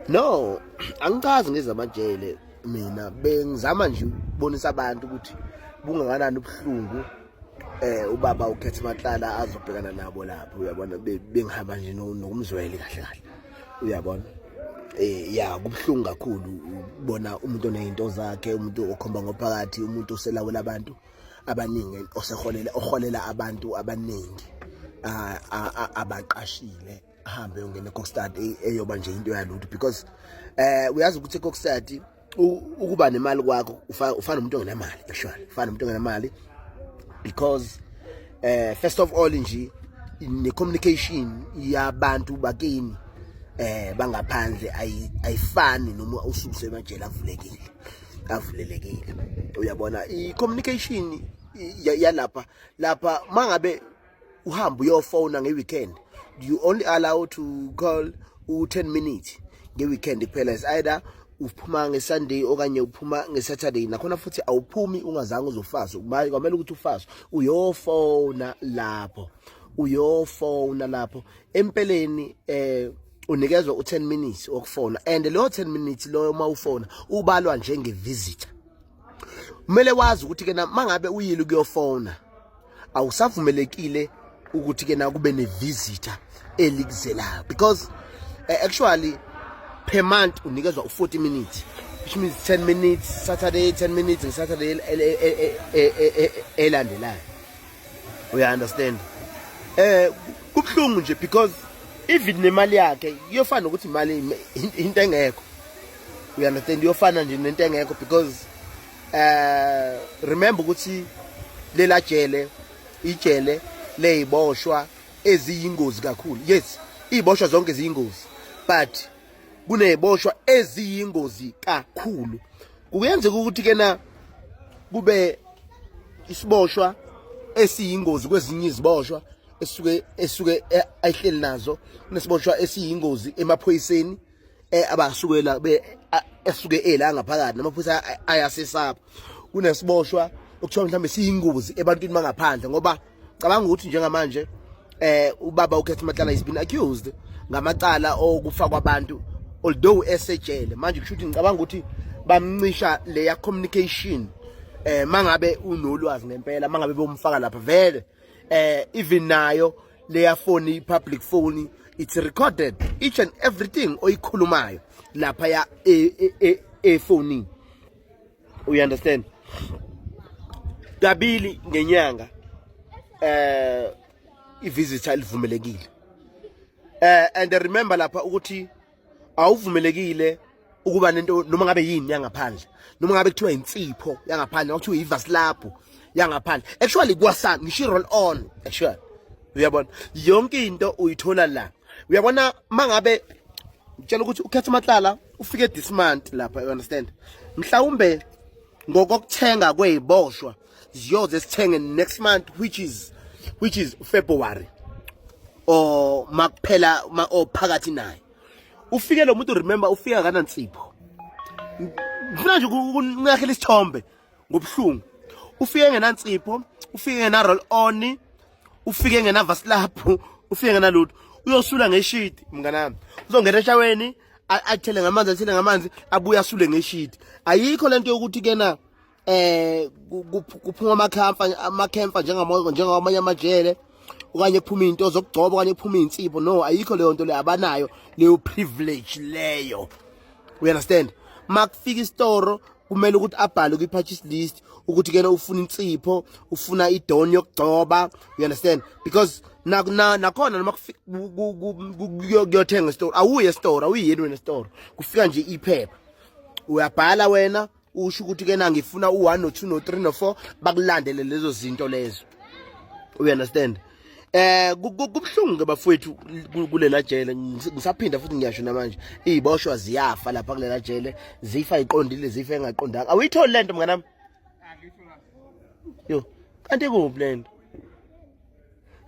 No, angichazi ngezamajele mina, bengizama nje ukubonisa abantu ukuthi bungakanani ubuhlungu ubaba uKhethi Matlala azobhekana nabo lapho, uyabona. Bengihamba nje nokumzweli kahle kahle, uyabona. Ya, kubuhlungu kakhulu ukubona umuntu onezinto zakhe, umuntu okhomba ngophakathi, umuntu oselawula abantu abaningi, oseholela, oholela abantu abaningi abaqashile, ahambe yongena eKokstad eyoba nje into yalutho, because uyazi ukuthi eKokstad ukuba nemali kwakho ufana nomuntu ongenamali. Actually, ufana nomuntu ongenamali because first of all nje ne communication yabantu bakini bangaphandle ayifani noma ususe emajele avulekile, avulelekile, uyabona. I communication yalapha, lapha mangabe uhamba uyofona nge-weekend, you only allow to call u-10 minutes nge-weekend kuphela. Is either uphuma nge-Sunday okanye uphuma nge-Saturday. Nakhona futhi awuphumi ungazange uzofasa, kwamele ukuthi ufase, uyofona lapho, uyofona lapho. Empeleni unikezwa u10 minutes okufona, and leyo 10 minutes loyo uma ufona ubalwa njenge visitor. Kumele wazi ukuthi ke mangabe uyile ukuyofona, awusavumelekile ukuthi ke na kube ne-visitor elikuzelayo, because actually per month unikezwa u40 minutes, which means 10 minutes Saturday, 10 minutes ngeSaturday elandelayo, uya understand. Kubhlungu nje because even nemali yakhe iyofana nokuthi imali into engekho, you understand, iyofana nje nento engekho because remember ukuthi lela jele ijele leyiboshwa eziyingozi kakhulu. Yes, iziboshwa zonke ziyingozi, but kuneziboshwa eziyingozi kakhulu. Kuyenzeka ukuthi kena kube isiboshwa esiyingozi kwezinye iziboshwa esuke ayihleli nazo, kunesiboshwa esiyingozi emaphoyiseni abasukela be esuke ela ngaphakathi namaphoyisa ayasesapha, kunesiboshwa okuthiwa mhlawumbe siyingozi ebantwini bangaphandle, ngoba cabanga ukuthi njengamanje ubaba uKhethi Matlala is been accused ngamacala okufakwa abantu although esejele manje. Kusho ukuthi ngicabanga ukuthi bamncisha leya communication mangabe unolwazi ngempela, mangabe bomfaka lapha vele, even nayo leya phone, public phone, it's recorded each and everything oyikhulumayo lapha ya efonini, you understand. Kabili ngenyanga i-visitor livumelekile, and remember lapha ukuthi awuvumelekile ukuba nento noma ngabe yini yangaphandle, noma ngabe kuthiwa insipho yangaphandle, noma kuthiwa ivaslaphu yangaphandle, actually kwasa ngisho i-roll on actually, uyabona. Yonke into uyithola la, uyabona. Mangabe ngitshela ukuthi uKhethi Matlala ufike this month lapha, you understand, mhlawumbe ngokokuthenga kweziboshwa ziyoze sithenge next month, which is February or makuphela ma or phakathi naye. Ufike lo muntu, remember, ufika kanansipho. Ngifuna nje ukungakhela isithombe ngobuhlungu. Ufike ngenansipho, ufike ngena roll on, ufike ngena vaslaphu, ufike ngena lutho, uyosula ngeshidi mnganami. Uzongena eshaweni, athele ngamanzi, athele ngamanzi, abuye asule ngeshidi. Ayikho lento yokuthi kena kuphuma amakhamfa, amakhemfa njengamanye amajele, okanye kuphuma into zokugcoba, okanye kuphuma insipho. No, ayikho leyo nto leyo, abanayo leyo privilege leyo, you understand. Makufika isitoro kumele ukuthi abhale kwi-purchase list ukuthi kena ufuna insipho, ufuna idoni yokugcoba, you understand, because nakhona noma kuyothenga isitoro, awuye esitoro, awuyiyeni wena esitoro, kufika nje iphepha, uyabhala wena, usho ukuthi kena ngifuna u1 no2 no3 no4, bakulandele lezo zinto lezo, you understand. Kubuhlungu ke bafowethu kulela jele. Ngisaphinda futhi ngiyasho namanje, iziboshwa ziyafa lapha kulela jele, zifa iqondile, zifa engaqondanga. Awuyitholi lento mnganami? Yo, kanti kuphi lento?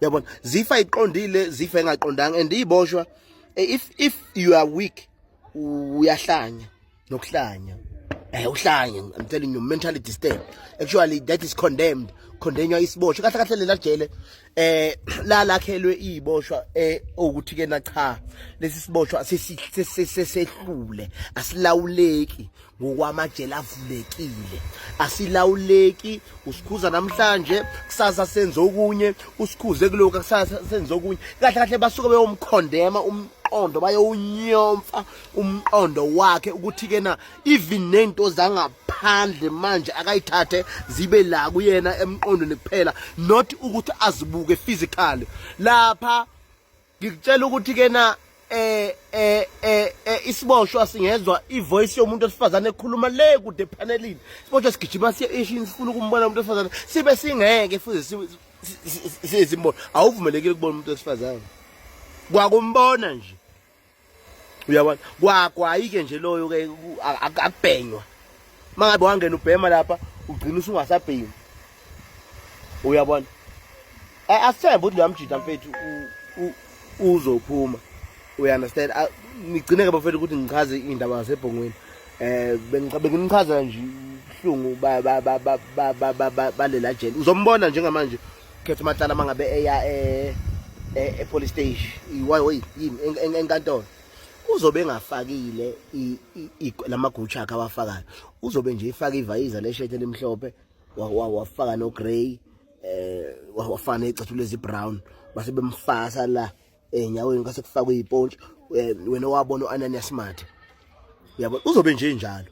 Yabona, zifa iqondile, zifa engaqondanga, and iziboshwa if you are weak, uyahlanya nokuhlanya, uhlanya. I'm telling you, mentally disturbed. Actually, that is condemned, condemnywa isiboshwa kahle kahle lela jele. La lakhelwe iziboshwa ukuthi ke na cha, lesi siboshwa sesehlule, asilawuleki ngokwamajele avulekile, asilawuleki. Usikhuza namhlanje, kusasa senze okunye, usikhuze kulokhu, kusasa senze okunye. Kahle kahle basuke beyomkhondema umqondo, bayowunyomfa umqondo wakhe ukuthi ke na even nento zangaphandle manje akayithathe zibe la kuyena emqondweni kuphela, not ukuthi azibuke physically. Lapha ngikutshela ukuthi ke na isiboshwa singezwa ivoice yomuntu osifazane ekhuluma le kude epanelini, isiboshwa sigijima siye eshini, sifuna ukumbona umuntu osifazane, sibe singeke futhi sizimbona. Awuvumelekile ukubona umuntu wesifazane, kwakumbona nje, uyabona? Kwagwayi-ke nje loyo ke akubhenywa. Mangabe wangena ubhema lapha, ugcina usungasabhemi, uyabona? Asithembe ukuthi loya mjida mfethu uzophuma, uya-understand? Ngigcine-ke bafethu ukuthi ngichaze iy'ndaba zasebhongweni. Benginichazela nje ubuhlungu balela jele. Uzombona njengamanje Khetha Matlala mangabe eya e-police station, yini, enkantolo, uzobe engafakile lamagutsha akhe awafakayo, uzobe nje ifaka ivayiza leshethi elimhlophe, wafaka no grey, wafaka nezicathulo ezi-brown, base bemfasa la enyaweni, kwase kufakwe ipontshi. Wena wabona uAnanias Mathe, uyabona, uzobe nje njalo.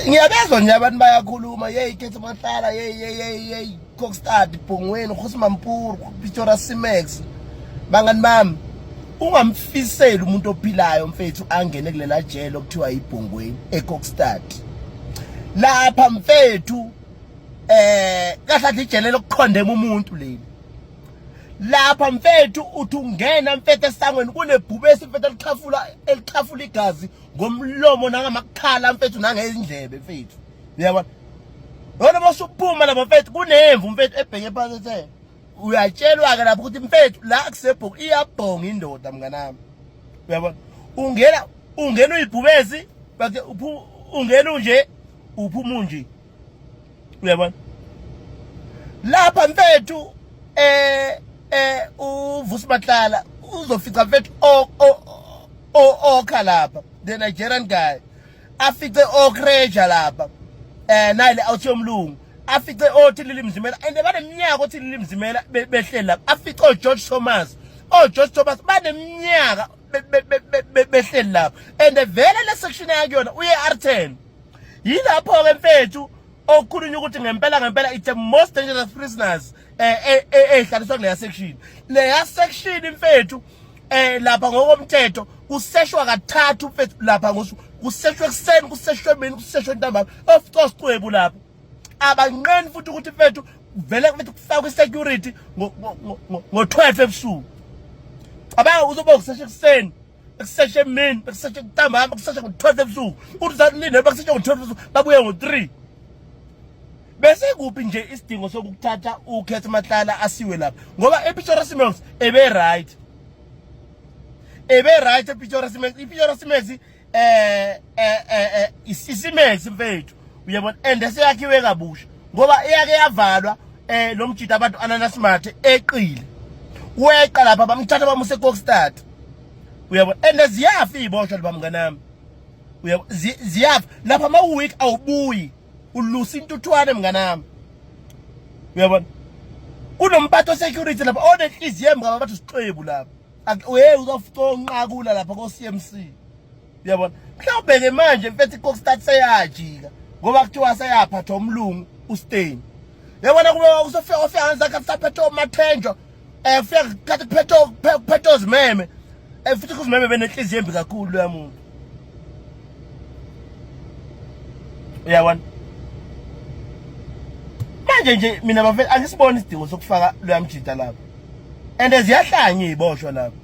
Ngiyabezwa nje abantu bayakhuluma, hey Khetha Matlala, hey hey hey hey, Kokstad, Bhongweni, Kgosi Mampuru, Pretoria C-Max. Bangani bami, ungamfiseli umuntu ophilayo mfethu angene kulela jele okuthiwa iBhongweni eKokstad. Lapha mfethu kahle kahle ijele lokukhondema umuntu leli. Lapha mfethu uthi ungena mfethu esangweni kunebhubesi mfethu elichafula igazi ngomlomo nangamakhala mfethu nangezindlebe mfethu, uyabona? Yona masuphuma lapha mfethu kunemvu mfethu ebheke phansi ethe uyatshelwa ke lapho ukuthi mfethu la kusebhoku iyabhonga indoda mnganami, uyabona? Ungena uyibhubesi, but ungena unje, uphuma unje, uyabona? Lapha mfethu uVusi Matlala uzofica mfethu o okha lapha, the Nigerian guy, afice okreja lapha, naye le out yomlungu, afice othi Mzimela, and baneminyaka othi Mzimela behleli lapha, afice o George Thomas, o George Thomas baneminyaka behleli lapha, and vele le section yakuyona uye R10. Yilapho ke mfethu okukhulunywa ukuthi ngempela ngempela it's the most dangerous prisoners ehlaliswa kuleya section. Leya section mfethu, lapha ngokomthetho kuseshwa kathathu mfethu lapha ngosuku, kuseshwe ekuseni, kuseshwe emini, kuseshwe ntambama. Of course cwebu lapha abanqeni futhi ukuthi mfethu vele mfethu kufakwe i-security ngo-12 ebusuku. Cabanga uzoba kuseshe ekuseni, ekuseshe emini, bekuseshe ntambama, kuseshe ngo-12 ebusuku, uthi usalinde bakuseshe ngo-12 ebusuku, babuye ngo-3. Bese kuphi nje isidingo sokukuthatha uKhetha Matlala asiwe lapha? Ngoba ePretoria C-Max ebe right, ebe right ePretoria C-Max. IPretoria C-Max i-C-Max mfethu, uyabona? And eseyakhiwe kabusha ngoba iyake yavalwa. Lo mjida abantu Ananias Mathe eqile, weqa lapha, bamthatha bamuse eKokstad, uyabona? And ziyafa iziboshwa lapha mnganami, uyabona? Ziyafa lapha, ama week awubuyi, ulusa intuthwane mnganami, uyabona? Kunomphathi security lapha onenhliziyo embi ngabantu, sixwebu lapha, uye uzofika onqakula lapha ko CMC, uyabona? Mhlawumbe ke manje mfethu iKokstad seyajika ngoba kuthiwa seyaphathwa umlungu uStein, yabona? Kube usofika ofika ngezakhathi saphethe oMathenjwa, fika khathi kuphethe ozimeme, futhi kuzimeme benenhliziyo embi kakhulu yamuntu, uyabona? Manje nje mina bafethu angisiboni isidingo sokufaka loya mjida lapho, and ziyahlanya iziboshwa lapho,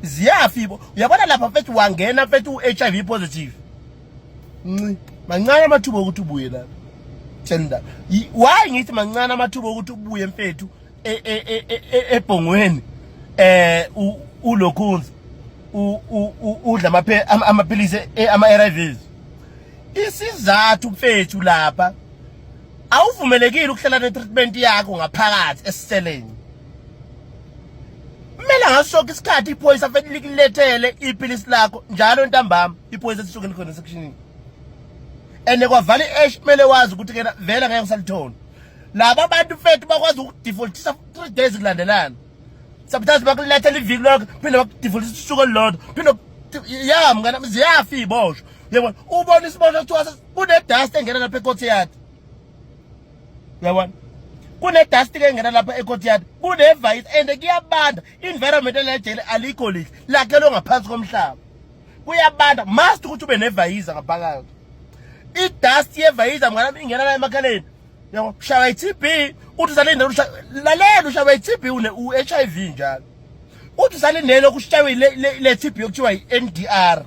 ziyafa ibo, uyabona? Lapha mfethu wangena mfethu u-HIV positive, nci mancane amathuba okuthi ubuye lapha. Tshela indaba why ngithi mancane amathuba okuthi ubuye mfethu ebhongweni ulokhunzi udla amaphilisi ama-ARVs. Isizathu mfethu lapha Awuvumelekile ukuhlala ne-treatment yakho ngaphakathi esiseleni. Kumele ngaso sonke isikhathi iphoyisa fanele likulethele iphilisi lakho njalo ntambama, iphoyisa lisuke likhona esekshinini. And kwavala i-ash, kumele wazi ukuthi kena vele ngeke usalithola. Laba bantu mfethu bakwazi ukudefaultisa 3 days kulandelana. Sometimes bakulethela iviki lonke, phinde bakudefaultisa usuku olulodwa, phinde ya mngane, ziyafa iy'boshwa. Uyabona, ubona isiboshwa kuthiwa kune-dust engena lapha e-courtyard. Uyabona, kune-dust ke engena lapha e-courtyard, kune-vice and kuyabanda. Environment elejele alikho lihle, lakhelwe ngaphansi komhlaba, kuyabanda. Must ukuthi ube nevayiza ngaphakathi. I-dust yevayiza, mngane, ingena la emakhaleni. Yabo, shawa i-TB, uthi usalindele, lalela, ushawa i-TB, une u-HIV njalo, uthi usalindele ukushawe le TB yokuthiwa i-NDR.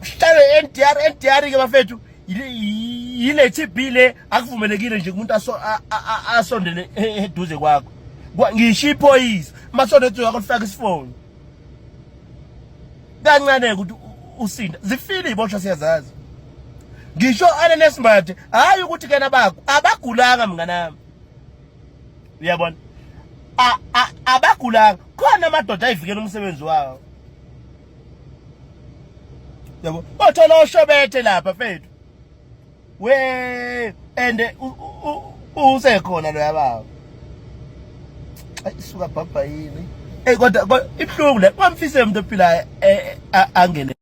Ushawe i-NDR. NDR ke bafethu yile TB le akuvumelekile nje umuntu asondele eduze kwakho, ngisho iphoyisa masondele eduze kwakho lifaka isifoni kancane ukuthi usinda. Zifile iboshwa, siyazazi. Ngisho anenesimbathe, hayi ukuthi kena bakho abagulanga, mnganami. Uyabona, abagulanga, khona amadoda ayivikela umsebenzi wawo. Yabo, othola oshobethe lapha mfethu we, and usekhona lo yababa. Ayi suka, bhabha yini? Ey, kodwa ibuhlungu le, kwamfise umuntu ophilayo angene.